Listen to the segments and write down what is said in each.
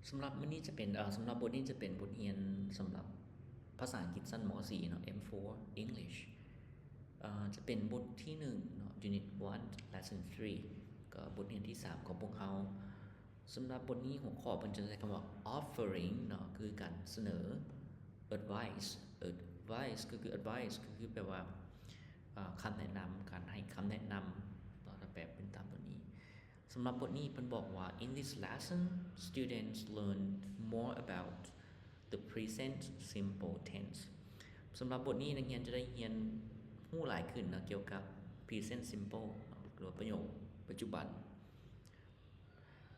ສຳລັບມື້ນີ້ຈະເປັນ ເອີ ສຳລັບບົດນີ້ຈະເປັນບົດຮຽນສຳລັບພາສາອັງກິດຊັ້ນ ມ.ສີ່ ເນາະ M four English ເອີ ຈະເປັນບົດທີໜຶ່ງເນາະ Unit one Lesson three ກໍບົດຮຽນທີສາມຂອງພວກເຮົາ. ສຳລັບບົດນີ້ຫົວຂໍ້ເພິ່ນຈະໃຊ້ຄຳວ່າ offering ເນາະ ຄືການສະເໜີ advice advice ກໍຄື advice ກໍຄືແປວ່າ ເອີ ຄຳແນະນຳ ການໃຫ້ຄຳແນະນຳເນາະ ຖ້າແປເປັນຕາມຕົວນີ້. ສຳລັບບົດນີ້ເພິ່ນບອກວ່າ In this lesson, students learn more about the present simple tense. ສຳລັບບົດນີ້ນັກຮຽນຈະໄດ້ຮຽນຮູ້ຫຼາຍຂຶ້ນເນາະ ກ່ຽວກັບ present simple ເນາະ ຫຼືວ່າປະໂຫຍກປັດຈຸບັນ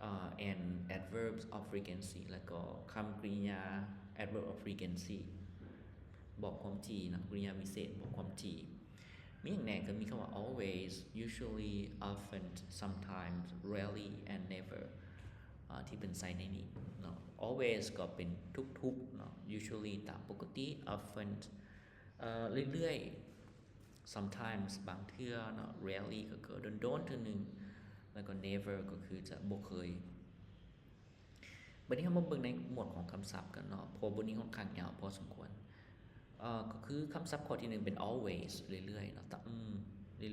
ເອີ and adverbs of frequency ແລ້ວກໍຄຳກະລິຍາ adverb of frequency ບອກຄວາມຖີ່ເນາະ ກະລິຍາວິເສດບອກຄວາມຖີ່. ມີຫຍັງແດ່? ກໍມີຄຳວ່າ always, usually, often, sometimes, rarely and never ເອີ ທີ່ເພິ່ນໃຊ້ໃນນີ້ເນາະ. Always ກໍເປັນທຸກໆເນາະ usually ຕາມປົກກະຕິ often ເອີ ເລື້ອຍໆ sometimes ບາງເທື່ອເນາະ rarely ກໍຄືດົນໆເທື່ອໜຶ່ງ ແລ້ວກໍ never ກໍຄືຈະບໍ່ເຄີຍ. ບັດນີ້ເຮົາມາເບິ່ງໃນໝວດຂອງຄຳສັບກັນເນາະ ເພາະວ່າບົດນີ້ຂ້ອນຂ້າງຍາວພໍສົມຄວນ. ເອີ ກໍຄືຄຳສັບຂໍ້ທີໜຶ່ງເປັນ always ເລື້ອຍໆເນາະ ຕະ ອືມ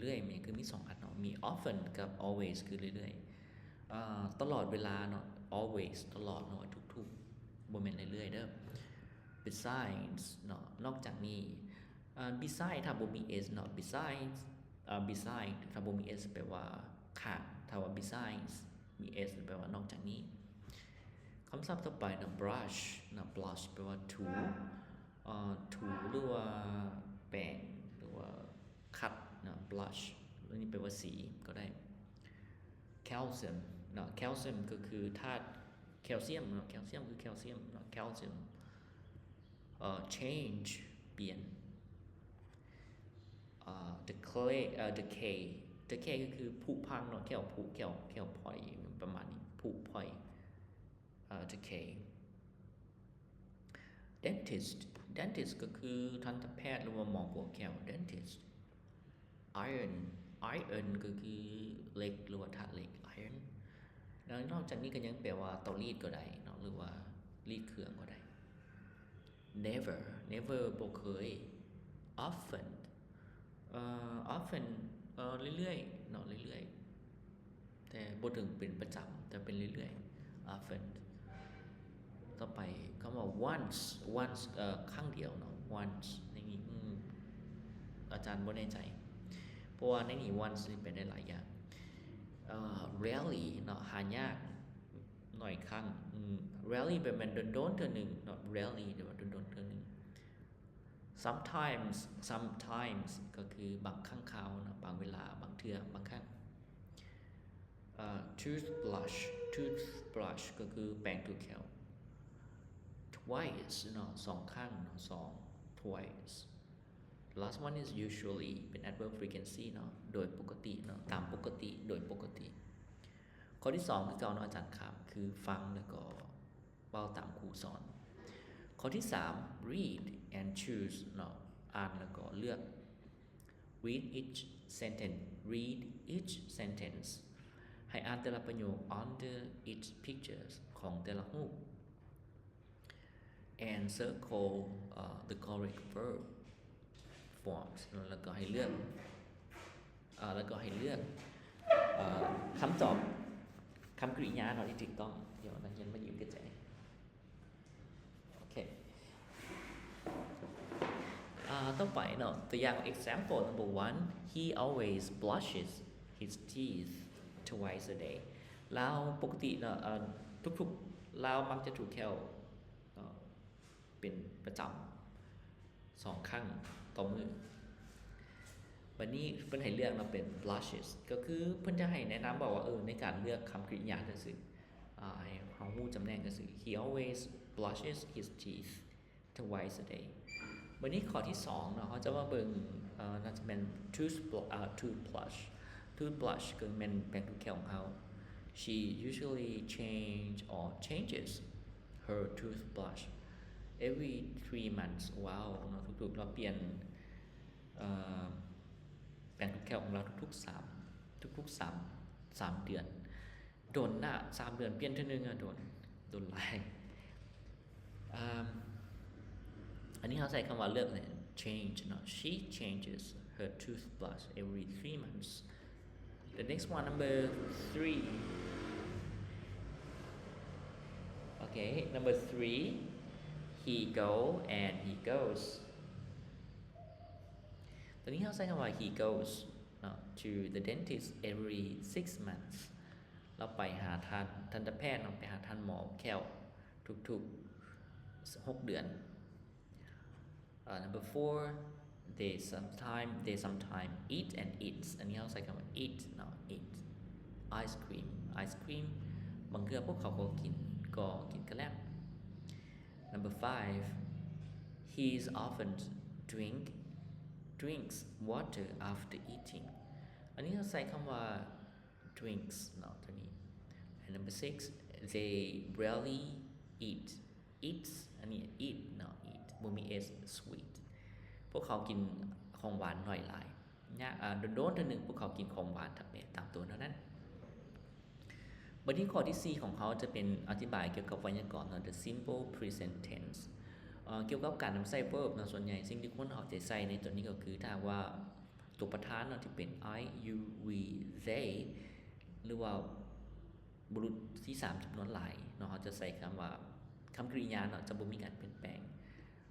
ເລື້ອຍໆ ມັນຄືມີສອງອັນເນາະ ມີ often ກັບ always ຄືເລື້ອຍໆ ເອີ ຕະຫຼອດເວລາເນາະ always ຕະຫຼອດເນາະ ທຸກໆ ບໍ່ແມ່ນເລື້ອຍໆເດີ. besides ເນາະ ນອກຈາກນີ້. ເອີ besides ຖ້າບໍ່ມີ s ເນາະ besides ເອີ besides ຖ້າບໍ່ມີ s ແປວ່າຂ້າງ ຖ້າວ່າ besides ມີ s ແປວ່ານອກຈາກນີ້. ຄຳສັບຕໍ່ໄປເນາະ brush ເນາະ brush ແປວ່າຖູ ເອີ ຖູ ຫຼືວ່າແປງ ຫຼືວ່າຂັດເນາະ brush ອັນນີ້ແປວ່າສີກໍໄດ້. calcium ເນາະ calcium ກໍຄືທາດແຄລຊຽມເນາະ ແຄລຊຽມຄືແຄລຊຽມເນາະ calcium. ເອີ change ປ່ຽນ. ເອີ decay ເອີ decay decay ກໍຄືຜຸພັງເນາະ ແຂ້ວຜຸ ແຂ້ວ ແຂ້ວຜອຍ ປະມານນີ້ ຜຸຜອຍ ເອີ decay. dentist dentist ກໍຄືທັນຕະແພດ ຫຼືວ່າໝໍກວດແຂ້ວ dentist. iron iron ກໍຄືເຫຼັກ ຫຼືວ່າທາດເຫຼັກ iron. ແລ້ວນອກຈາກນີ້ກໍຍັງແປວ່າເຕົາລີດກໍໄດ້ເນາະ ຫຼືວ່າລີດເຄື່ອງກໍໄດ້. never never ບໍ່ເຄີຍ. often ເອີ often ເອີ ເລື້ອຍໆເນາະ ເລື້ອຍໆ ແຕ່ບໍ່ເຖິງເປັນປະຈຳ ແຕ່ເປັນເລື້ອຍໆ often. ຕໍ່ໄປຄຳວ່າ once once ເອີ ຄັ້ງດຽວເນາະ once ໃນນີ້ ອືມ ອາຈານບໍ່ແນ່ໃຈ ເພາະວ່າໃນນີ້ once ນີ້ແປໄດ້ຫຼາຍຢ່າງ. ເອີ rarely ເນາະ ຫາຍາກ ໜ້ອຍຄັ້ງ. ອືມ rarely ແປແມ່ນດົນໆເທື່ອໜຶ່ງເນາະ rarely ແປວ່າດົນໆເທື່ອໜຶ່ງ. sometimes sometimes ກໍຄືບາງຄັ້ງຄາວເນາະ ບາງເວລາ ບາງເທື່ອ ບາງຄັ້ງ. ເອີ toothbrush toothbrush ກໍຄືແປງຖູແຂ້ວ. twice ເນາະ ສອງຄັ້ງເນາະ ສອງ twice. last one is usually ເປັນ adverb frequency ເນາະ ໂດຍປົກກະຕິເນາະ ຕາມປົກກະຕິ ໂດຍປົກກະຕິ. ຂໍ້ທີສອງຄືເກົ່າເນາະ ອາຈານຂ້າມ ຄືຟັງ ແລ້ວກໍເວົ້າຕາມຄູສອນ. ຂໍ້ທີສາມ read and choose ເນາະ ອ່ານແລ້ວກໍເລືອກ. read each sentence read each sentence ໃຫ້ອ່ານແຕ່ລະປະໂຫຍກ on the each pictures ຂອງແຕ່ລະຮູບ. and circle ເອີ the correct verb forms ແລ້ວກໍໃຫ້ເລືອກ ເອີ ແລ້ວກໍໃຫ້ເລືອກ ເອີ ຄຳຕອບ ຄຳກະລິຍາເນາະ ທີ່ຖືກຕ້ອງ. ດຽວນັກຮຽນມາຢືນໃກ້ໆ. ໂອເຄ ອ່າ ຕໍ່ໄປເນາະ ຕົວຢ່າງ example number one he always brushes his teeth twice a day. ລາວປົກກະຕິເນາະ ເອີ ທຸກໆ ລາວມັກຈະຖູແຂ້ວເນາະ ເປັນປະຈຳ ສອງຄັ້ງຕໍ່ມື້. ບັດນີ້ເພິ່ນໃຫ້ເລືອກເນາະ ເປັນ brushes ກໍຄືເພິ່ນຈະໃຫ້ແນະນຳບອກວ່າ ເອີ ໃນການເລືອກຄຳກະລິຍາຈັ່ງຊີ້ ອາ ໃຫ້ເຮົາຮູ້ຈຳແນກຈັ່ງຊີ້ he always brushes his teeth twice a day. ບັດນີ້ຂໍ້ທີສອງເນາະ ເຮົາຈະມາເບິ່ງ ເອີ ໜ້າຈະແມ່ນ tooth br- ເອີ toothbrush toothbrush ກໍແມ່ນແປງຖູແຂ້ວຂອງເຮົາ. she usually change or changes her toothbrush every three months. ວ້າວເນາະ ທຸກໆ ລາວປ່ຽນ ເອີ ແປງຖູແຂ້ວຂອງລາວທຸກໆ ສາມ ທຸກໆ ສາມ ສາມເດືອນ. ດົນນະ ສາມເດືອນປ່ຽນເທື່ອໜຶ່ງອະ ດົນ. ດົນຫຼາຍ. ອາ ອັນນີ້ເຮົາໃຊ້ຄຳວ່າເລືອກເລີຍ change ເນາະ. She changes her toothbrush every three months. The next one, number three. Okay, number three, he go and he goes. ຕົວນີ້ເຮົາໃຊ້ຄຳວ່າ he goes ເນາະ to the dentist every six months. ລາວໄປຫາທ່ານທັນຕະແພດເນາະ ໄປຫາທ່ານໝໍແຂ້ວທຸກໆຫົກເດືອນ. ເອີ number four, they sometime they sometime eat and eats. ອັນນີ້ເຮົາໃຊ້ຄຳວ່າ eat ເນາະ eat ice cream ice cream. ບາງເທື່ອພວກເຂົາກໍກິນ ກໍກິນກະແລັມ. Number five, he's often drink drinks water after eating. ອັນນີ້ເຮົາໃຊ້ຄຳວ່າ drinks ເນາະ ຕົວນີ້. And number six, they rarely eat eats. ອັນນີ້ eat ເນາະ eat ບໍ່ມີ s sweet. ພວກເຂົາກິນຂອງຫວານໜ້ອຍຫຼາຍ. ຍາ ອາ ດົນໆເທື່ອໜຶ່ງພວກເຂົາກິນຂອງຫວານຕາມຕົວເທົ່ານັ້ນ. ບັດນີ້ຂໍ້ທີສີ່ຂອງເຮົາຈະເປັນອະທິບາຍກ່ຽວກັບໄວຍາກອນເນາະ the simple present tense. ເອີ ກ່ຽວກັບການນຳໃຊ້ verb ເນາະ ສ່ວນໃຫຍ່ສິ່ງທີ່ຄົນເອົາໃຈໃສ່ໃນຕົວນີ້ກໍຄື ຖ້າຫາກວ່າຕົວປະທານເນາະ ທີ່ເປັນ I, you, we, they ຫຼືວ່າ ບຸລຸດທີສາມຈຳນວນຫຼາຍເນາະ ເຮົາຈະໃຊ້ຄຳວ່າ ຄຳກິລິຍາເນາະ ຈະບໍ່ມີການປ່ຽນແປງ.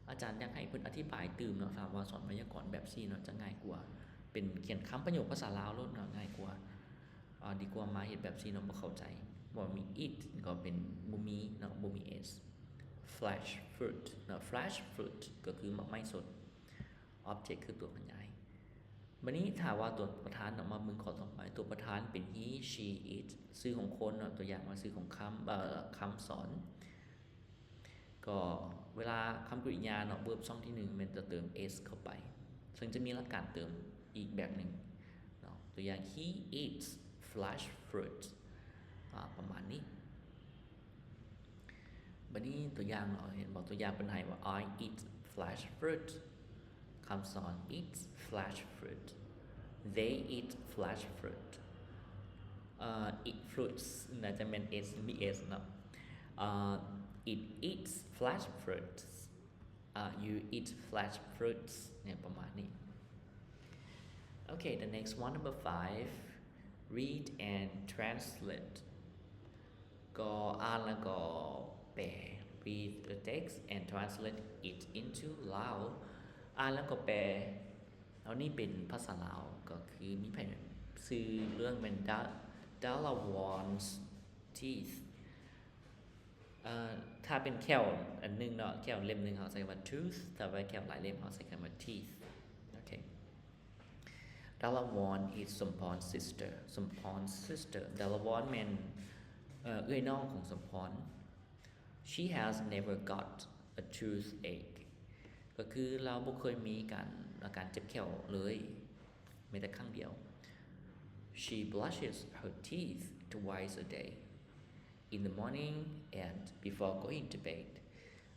ອາຈານຢາກໃຫ້ເພິ່ນອະທິບາຍຕື່ມເນາະ ຖ້າວ່າສອນໄວຍາກອນແບບຊີ້ເນາະ ຈະງ່າຍກວ່າ ເປັນຂຽນຄຳປະໂຫຍກພາສາລາວໂລດເນາະ ງ່າຍກວ່າ ອາ ດີກວ່າມາເຮັດແບບຊີ້ເນາະ ບໍ່ເຂົ້າໃຈ. ບໍ່ມີ eat ກໍເປັນບໍ່ມີເນາະ ບໍ່ມີ s. Flesh fruit ເນາະ flesh fruit ກໍຄືໝາກໄມ້ສົດ. Object ຄືຕົວຂະຫຍາຍ. ບັດນີ້ຖ້າວ່າຕົວປະທານເນາະ ມາເບິ່ງຂໍ້ຕໍ່ໄປ ຕົວປະທານເປັນ he, she, it ຊື່ຂອງຄົນເນາະ ຕົວຢ່າງວ່າຊື່ຂອງຄຳ ເອີ ຄຳສອນ. ກໍເວລາຄຳກິລິຍາເນາະ verb ຊ່ອງທີໜຶ່ງແມ່ນຈະເຕີມ s ເຂົ້າໄປ ເຊິ່ງຈະມີຫຼັກການເຕີມອີກແບບໜຶ່ງເນາະ ຕົວຢ່າງ he eats flesh fruit ອາ ປະມານນີ້. ບັດນີ້ຕົວຢ່າງເນາະ ເຫັນບໍ່ ຕົວຢ່າງເພິ່ນໃຫ້ວ່າ I eat flesh fruit. ຄຳສອນ eats flesh fruit. They eat flesh fruit. ເອີ eat fruits ໜ້າຈະແມ່ນ s ມີ s ເນາະ. ເອີ it eats flesh fruits. ເອີ you eat flesh fruits ຫຍັງປະມານນີ້. Okay, the next one, number five, read and translate. ກໍອ່ານແລ້ວກໍແປ read the text and translate it into Lao. ອ່ານແລ້ວກໍແປ. ແລ້ວນີ້ເປັນພາສາລາວ ກໍຄືມີໃຜ ຊື່ເລື່ອງແມ່ນ Dalla Wann's Teeth. ເອີ ຖ້າເປັນແຂ້ວອັນໜຶ່ງເນາະ ແຂ້ວເຫຼັ້ມໜຶ່ງ ເຮົາໃຊ້ຄຳວ່າ tooth. ຖ້າວ່າແຂ້ວຫຼາຍເຫຼັ້ມ ເຮົາໃຊ້ຄຳວ່າ teeth. ໂອເຄ. Dalla Wann is Somporn's sister. Somporn's sister. Dalla Wann ແມ່ນ ເອີ ເອື້ອຍນ້ອງຂອງ Sompon. She has never got a toothache. ກໍຄືລາວບໍ່ເຄີຍມີການ ອາການເຈັບແຂ້ວເລີຍ ແມ້ແຕ່ຄັ້ງດຽວ. She brushes her teeth twice a day, in the morning and before going to bed.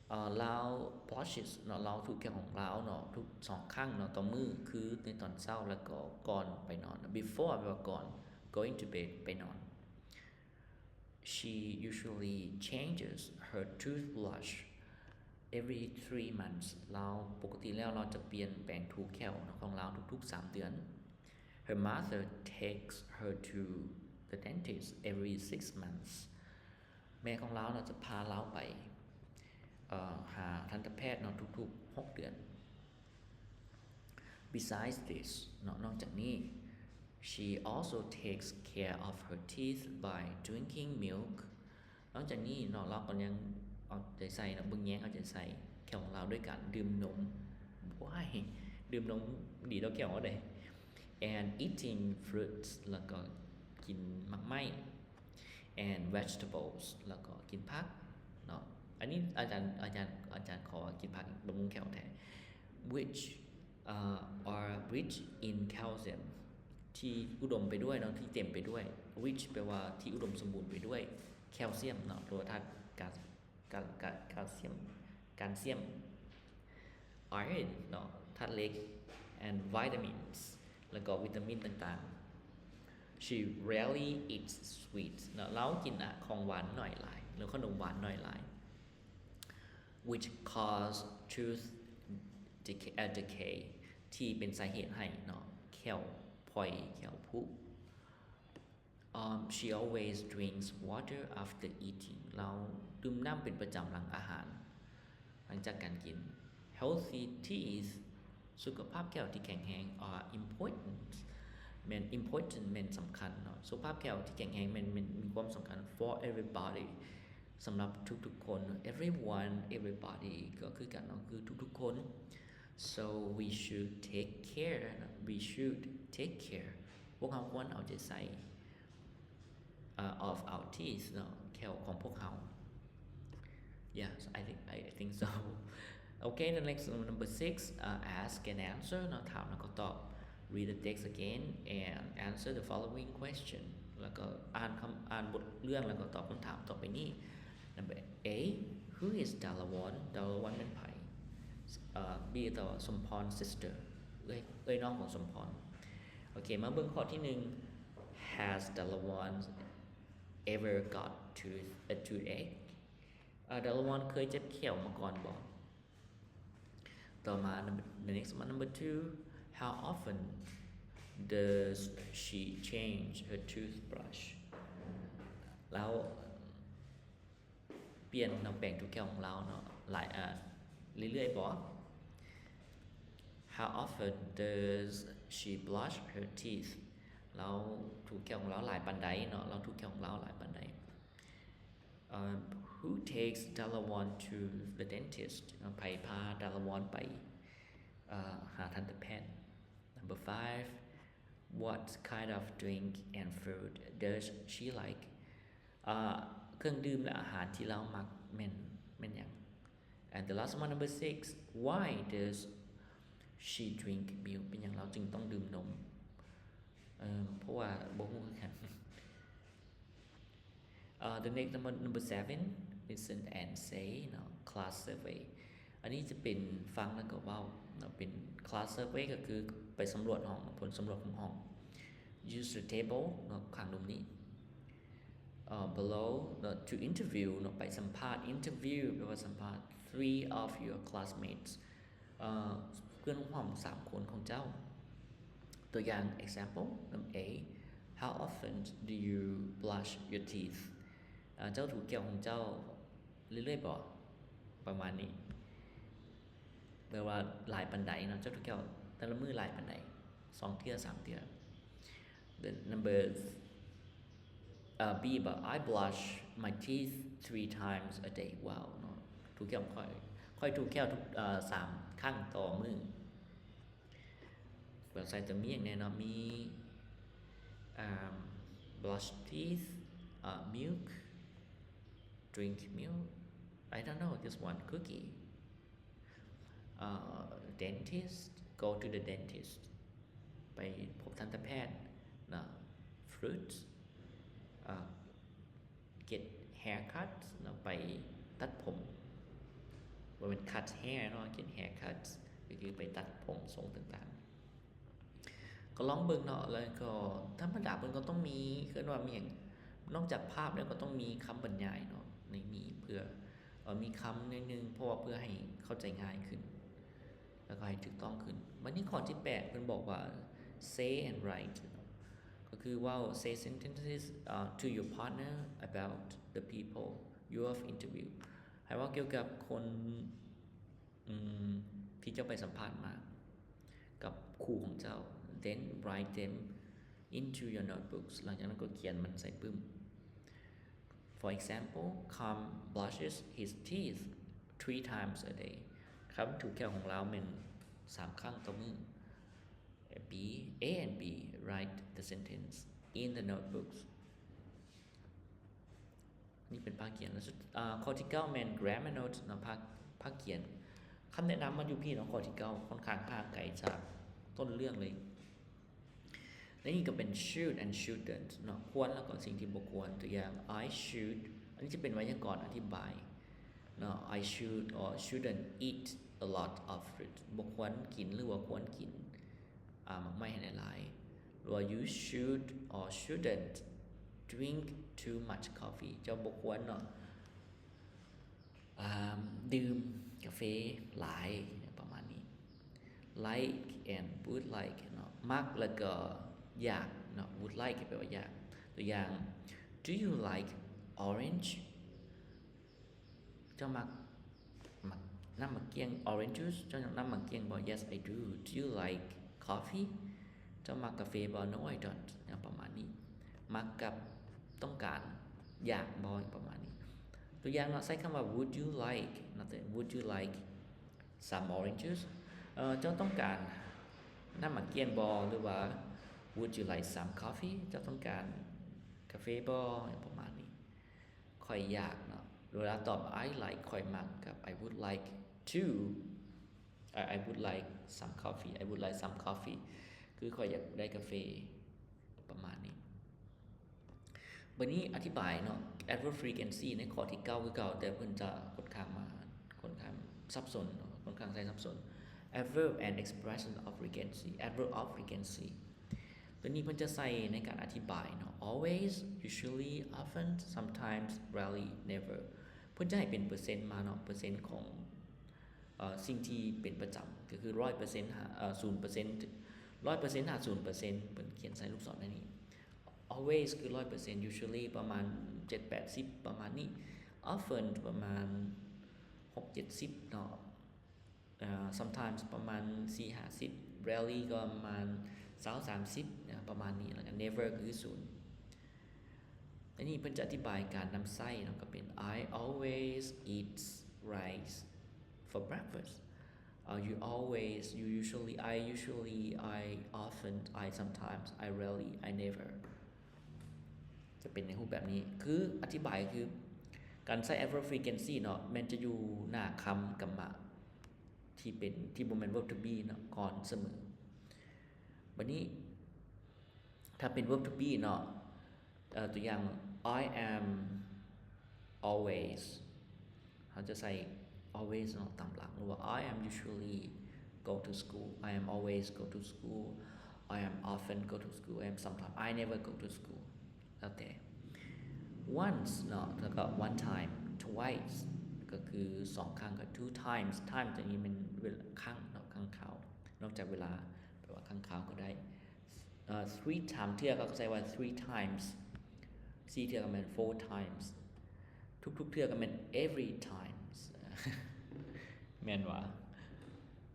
ເອີ ລາວ brushes ເນາະ ລາວຖູແຂ້ວຂອງລາວເນາະ ທຸກສອງຄັ້ງເນາະຕໍ່ມື້ ຄືໃນຕອນເຊົ້າ ແລ້ວກໍກ່ອນໄປນອນ. Before ແປວ່າກ່ອນ, going to bed ໄປນອນ. She usually changes her toothbrush every three months. ລາວ ປົກກະຕິແລ້ວລາວຈະປ່ຽນແປງຖູແຂ້ວຂອງລາວທຸກໆສາມເດືອນ. Her mother takes her to the dentist every six months. ແມ່ຂອງລາວເນາະ ຈະພາລາວໄປ ເອີ ຫາທັນຕະແພດເນາະ ທຸກໆຫົກເດືອນ. Besides this ເນາະ ນອກຈາກນີ້ she also takes care of her teeth by drinking milk. ນອກຈາກນີ້ເນາະ ລາວກໍຍັງເອົາໃຈໃສ່ເນາະ ເບິ່ງແຍງເອົາໃຈໃສ່ແຂ້ວຂອງລາວດ້ວຍການດື່ມນົມ. ວ້າຍ ດື່ມນົມດີຕໍ່ແຂ້ວເຮົາເດ້. And eating fruits ແລ້ວກໍກິນໝາກໄມ້. And vegetables ແລ້ວກໍກິນຜັກເນາະ. ອັນນີ້ອາຈານ ອາຈານ ອາຈານຂໍວ່າກິນຜັກບຳລຸງແຂ້ວແທ້. Which, uh, are rich in calcium. ທີ່ອຸດົມໄປດ້ວຍເນາະ ທີ່ເຕັມໄປດ້ວຍ. Rich ແປວ່າທີ່ອຸດົມສົມບູນໄປດ້ວຍແຄວຊຽມເນາະ ຫຼືວ່າທາດການ ການ ການ ການຊຽມ ການຊຽມ. Iron ເນາະ ທາດເຫຼັກ and vitamins ແລ້ວກໍວິຕາມິນຕ່າງໆ. She rarely eats sweets ເນາະ ລາວກິນ ອະ ຂອງຫວານໜ້ອຍຫຼາຍ. ຫຼືຂະໜົມຫວານໜ້ອຍຫຼາຍ which cause tooth decay ເອີ decay ທີ່ເປັນສາເຫດໃຫ້ເນາະ ແຂ້ວຜອຍ ແຂ້ວຜຸ. Um, she always drinks water after eating. ລາວດື່ມນ້ຳເປັນປະຈຳຫຼັງອາຫານ ຫຼັງຈາກການກິນ. Healthy teeth ສຸຂະພາບແຂ້ວທີ່ແຂງແຮງ are important ແມ່ນ important ແມ່ນສຳຄັນເນາະ. ສຸຂະພາບແຂ້ວທີ່ແຂງແຮງແມ່ນ ແມ່ນມີຄວາມສຳຄັນ for everybody ສຳລັບທຸກໆຄົນ. Everyone, everybody ກໍຄືກັນເນາະ ຄືທຸກໆຄົນ. So we should take care ເນາະ we should take care ພວກເຮົາຄວນເອົາໃຈໃສ່ uh, of our teeth ເນາະ ແຂ້ວຂອງພວກເຮົາ. Yes, I think, I think so. Okay, the next one, number six, uh, ask and answer ເນາະ ຖາມແລ້ວກໍຕອບ. Read the text again and answer the following question. ແລ້ວກໍອ່ານຄຳ ອ່ານບົດເລື່ອງ ແລ້ວກໍຕອບຄຳຖາມຕໍ່ໄປນີ້. Number A, who is Dalawan? Dalawan ແມ່ນໃຜ? Uh, B ຕອບວ່າ Sompon sister ເອື້ອຍ ເອື້ອຍນ້ອງຂອງ Sompon. ໂອເຄ ມາເບິ່ງຂໍ້ທີໜຶ່ງ. Has Dalawan ever got tooth, a toothache? ເອີ Dalawan ເຄີຍເຈັບແຂ້ວມາກ່ອນບໍ່? ຕໍ່ມາ the next one, number two, how often does she change her toothbrush? ແລ້ວ ປ່ຽນນ້ຳແປງຖູແຂ້ວຂອງລາວເນາະ ຫຼາຍ ເອີ ເລື້ອຍໆບໍ່? How often does she brush her teeth? ລາວຖູແຂ້ວຂອງລາວຫຼາຍປານໃດເນາະ? ລາວຖູແຂ້ວຂອງລາວຫຼາຍປານໃດ? Um, who takes Dalawan to the dentist? ເນາະ ໃຜພາ Dalawan ໄປ ເອີ ຫາທັນຕະແພດ? Number five, what kind of drink and food does she like? ເອີ ເຄື່ອງດື່ມ ແລະ ອາຫານທີ່ລາວມັກແມ່ນ ແມ່ນຫຍັງ? And the last one, number six, why does she drink milk? ເປັນຫຍັງລາວຈຶ່ງຕ້ອງດື່ມນົມ? ເອີ ເພາະວ່າບໍ່ຮູ້ຄືກັນ. Uh, the next number, number seven, listen and say ເນາະ class survey. ອັນນີ້ຈະເປັນຟັງແລ້ວກໍເວົ້າເນາະ ເປັນ class survey ກໍຄືໄປສຳຫຼວດຫ້ອງ ຜົນສຳຫຼວດຂອງຫ້ອງ. Use the table ເນາະ ຂ້າງລຸ່ມນີ້ uh, below ເນາະ to interview ເນາະ ໄປສຳພາດ. Interview ແປວ່າສຳພາດ three of your classmates ເອີ ເພື່ອນຮ່ວມຫ້ອງສາມຄົນຂອງເຈົ້າ. ຕົວຢ່າງ example, A, how often do you brush your teeth? ເຈົ້າຖູແຂ້ວຂອງເຈົ້າເລື້ອຍໆບໍ່? ປະມານນີ້ ແປວ່າຫຼາຍປານໃດເນາະ? ເຈົ້າຖູແຂ້ວແຕ່ລະມື້ຫຼາຍປານໃດ? ສອງເທື່ອ ສາມເທື່ອ. The number, uh, B, but I brush my teeth three times a day. ວ້າວເນາະ ຖູແຂ້ວຂ້ອຍ ຂ້ອຍຖູແຂ້ວທຸກ ເອີ ສາມຄັ້ງຕໍ່ມື້. ເບິ່ງໃສ່ຕົວມີຫຍັງແດ່ເນາະ ມີ um, brush teeth, uh, milk, drink milk, I don't know this one, cookie, uh, dentist, go to the dentist ໄປພົບທັນຕະແພດເນາະ fruits, uh, get haircut ເນາະ ໄປຕັດຜົມ ບໍ່ແມ່ນ cut hair ເນາະ get haircut ກໍຄືໄປຕັດຜົມ ຊົງຕ່າງໆ. ກໍລອງເບິ່ງເນາະ ແລ້ວກໍທຳມະດາເພິ່ນກໍຕ້ອງມີ ເອີ້ນວ່າມີຫຍັງ ນອກຈາກພາບແລ້ວກໍຕ້ອງມີຄຳບັນຍາຍເນາະ ໃນນີ້ເພື່ອ ເອີ ມີຄຳໜ້ອຍໜຶ່ງ ເພາະວ່າເພື່ອໃຫ້ເຂົ້າໃຈງ່າຍຂຶ້ນ ແລ້ວກໍໃຫ້ຖືກຕ້ອງຂຶ້ນ. ບັດນີ້ຂໍ້ທີແປດ ເພິ່ນບອກວ່າ say and write ເນາະ ກໍຄືເວົ້າ say sentences, uh, to your partner about the people you have interviewed. ໃຫ້ເວົ້າກ່ຽວກັບຄົນ ອືມ ທີ່ເຈົ້າໄປສຳພາດມາກັບຄູ່ຂອງເຈົ້າ then write them into your notebooks ຫຼັງຈາກນັ້ນກໍຂຽນມັນໃສ່ປຶ້ມ. For example, Kham brushes his teeth three times a day. ຄຳຖູແຂ້ວຂອງລາວແມ່ນສາມຄັ້ງຕໍ່ມື້. B, A and B write the sentence in the notebooks. ນີ້ເປັນພາກຂຽນ ແລ້ວ ອ່າ ຂໍ້ທີເກົ້າແມ່ນ grammar note ເນາະ ພາກ ພາກຂຽນ. ຄຳແນະນຳມັນຢູ່ພີ້ເນາະ ຂໍ້ທີເກົ້າ ຂ້ອນຂ້າງຫ່າງໄກຈາກຕົ້ນເລື່ອງເລີຍ. ແລະ ນີ້ກໍເປັນ should and shouldn't ເນາະ ຄວນ ແລ້ວກໍສິ່ງທີ່ບໍ່ຄວນ. ຕົວຢ່າງ I should ອັນນີ້ຈະເປັນໄວຍາກອນອະທິບາຍເນາະ I should or shouldn't eat a lot of fruit ບໍ່ຄວນກິນ ຫຼືວ່າຄວນກິນ ອ່າ ໝາກໄມ້ໃຫ້ຫຼາຍໆ ຫຼືວ່າ you should or shouldn't drink too much coffee ເຈົ້າບໍ່ຄວນເນາະ ດື່ມກາເຟຫຼາຍ ປະມານນີ້. Like and would like ເນາະ ມັກແລ້ວກໍຢາກເນາະ. Would like ແປວ່າຢາກ. ຕົວຢ່າງ Do you like orange? ເຈົ້າມັກ ມັກ ນ້ຳໝາກກ້ຽງ orange juice? ເຈົ້າມັກນ້ຳໝາກກ້ຽງບໍ່? Yes, I do. Do you like coffee? ເຈົ້າມັກກາເຟບໍ່? No, I don't. ຫຍັງປະມານນີ້. ມັກກັບຕ້ອງການ ຢາກບໍ່? ປະມານນີ້. ຕົວຢ່າງເນາະ ໃຊ້ຄຳວ່າ Would you like ເນາະ Would you like some orange juice? ເອີ ເຈົ້າຕ້ອງການນ້ຳໝາກກ້ຽງບໍ່? ຫຼືວ່າ Would you like some coffee? ເຈົ້າຕ້ອງການກາເຟບໍ່? ຫຍັງປະມານນີ້. ຂ້ອຍຢາກເນາະ ເວລາຕອບ I like ຂ້ອຍມັກ ກັບ I would like to I I would like some coffee. I would like some coffee. ຄືຂ້ອຍຢາກໄດ້ກາເຟ ປະມານນີ້. ບັດນີ້ອະທິບາຍເນາະ adverb frequency ໃນຂໍ້ທີເກົ້າຄືເກົ່າ, ແຕ່ເພິ່ນຈະຂ້ອນຂ້າງມາ ຂ້ອນຂ້າງສັບສົນເນາະ ຂ້ອນຂ້າງໃສ່ສັບສົນ. Adverb and expression of frequency. Adverb of frequency ຕົວນີ້ເພິ່ນຈະໃສ່ໃນການອະທິບາຍເນາະ always, usually, often, sometimes, rarely, never. ເພິ່ນຈະໃຫ້ເປັນເປີເຊັນມາເນາະ ເປີເຊັນຂອງ ເອີ ສິ່ງທີ່ເປັນປະຈຳ ກໍຄື ຮ້ອຍເປີເຊັນ ຫາ ເອີ ສູນເປີເຊັນ ຮ້ອຍເປີເຊັນ ຫາ ສູນເປີເຊັນ ເພິ່ນຂຽນໃສ່ລູກສອນໃນນີ້. Always ຄື ຮ້ອຍເປີເຊັນ usually ປະມານ ເຈັດແປດສິບ ປະມານນີ້ often ປະມານ ຫົກເຈັດສິບ ເນາະ ເອີ sometimes ປະມານ ສີ່ຫ້າສິບ rarely ກໍປະມານ ຊາວສາມສິບ ປະມານນີ້ ແລ້ວກໍ never ກໍຄື ສູນ. ອັນນີ້ເພິ່ນຈະອະທິບາຍການນຳໃຊ້ເນາະ ກໍເປັນ I always eat rice for breakfast. ເອີ you always, you usually, I usually, I often, I sometimes, I rarely, I never. ຈະເປັນໃນຮູບແບບນີ້ ຄືອະທິບາຍຄືການໃຊ້ adverb frequency ເນາະ ແມ່ນຈະຢູ່ໜ້າຄຳກຳມະທີ່ເປັນ ທີ່ບໍ່ແມ່ນ verb to be ເນາະ ກ່ອນສະເໝີ. ບັດນີ້ ຖ້າເປັນ verb to be ເນາະ ເອີ ຕົວຢ່າງ I am always ເຮົາຈະໃສ່ always ເນາະ ຕາມຫຼັງ ຫຼືວ່າ I am usually go to school. I am always go to school. I am often go to school. I am sometimes, I never go to school. ແລ້ວແຕ່ once ເນາະ ແລ້ວກໍ one time, twice ກໍຄືສອງຄັ້ງ ກໍ two times. Time ຕົວນີ້ແມ່ນເວລາ ຄັ້ງເນາະ ຄັ້ງຄາວ ນອກຈາກເວລາ ແປວ່າຄັ້ງຄາວກໍໄດ້. ເອີ three time ເທື່ອ ເຂົາກໍໃຊ້ວ່າ three times. ສີ່ເທື່ອກໍແມ່ນ four times. ທຸກໆເທື່ອກໍແມ່ນ every times. ແມ່ນວ່າ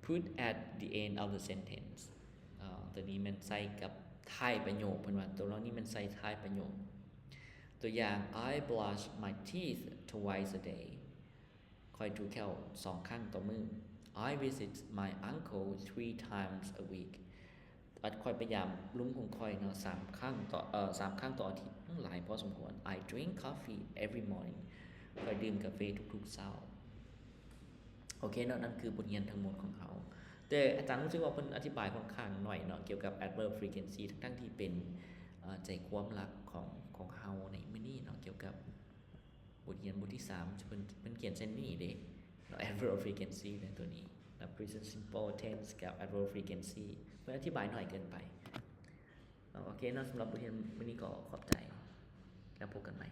put at the end of the sentence. ເອີ ຕົວນີ້ແມ່ນໃສ່ກັບທ້າຍປະໂຫຍກ ເພິ່ນວ່າຕົວເຫຼົ່ານີ້ແມ່ນໃສ່ທ້າຍປະໂຫຍກ. ຕົວຢ່າງ I brush my teeth twice a day. ຂ້ອຍຖູແຂ້ວສອງຄັ້ງຕໍ່ມື້. I visit my uncle three times a week. ຂ້ອຍໄປຢາມລຸງຂອງຂ້ອຍເນາະ ສາມຄັ້ງຕໍ່ ເອີ ສາມຄັ້ງຕໍ່ອາທິດ. ຫຼາຍພໍສົມຄວນ. I drink coffee every morning. ຂ້ອຍດື່ມກາເຟທຸກໆເຊົ້າ. ໂອເຄເນາະ ນັ້ນຄືບົດຮຽນທັງໝົດຂອງເຮົາ. ແຕ່ອາຈານຮູ້ສຶກວ່າເພິ່ນອະທິບາຍຂ້ອນຂ້າງໜ້ອຍເນາະ ກ່ຽວກັບ adverb frequency ທັງໆທີ່ເປັນ ເອີ ໃຈຄວາມຫຼັກຂອງ ຂອງເຮົາໃນມື້ນີ້ເນາະ ກ່ຽວກັບ ບົດຮຽນບົດທີສາມ ເພິ່ນ ເພິ່ນຂຽນໃສ່ນີ້ເດ້ເນາະ adverb of frequency ເນາະ ຕົວນີ້ເນາະ present simple tense ກັບ adverb of frequency ເພິ່ນອະທິບາຍໜ້ອຍເກີນໄປເນາະ. ໂອເຄເນາະ ສຳລັບບົດຮຽນມື້ນີ້ກໍຂອບໃຈ ແລ້ວພົບກັນໃໝ່.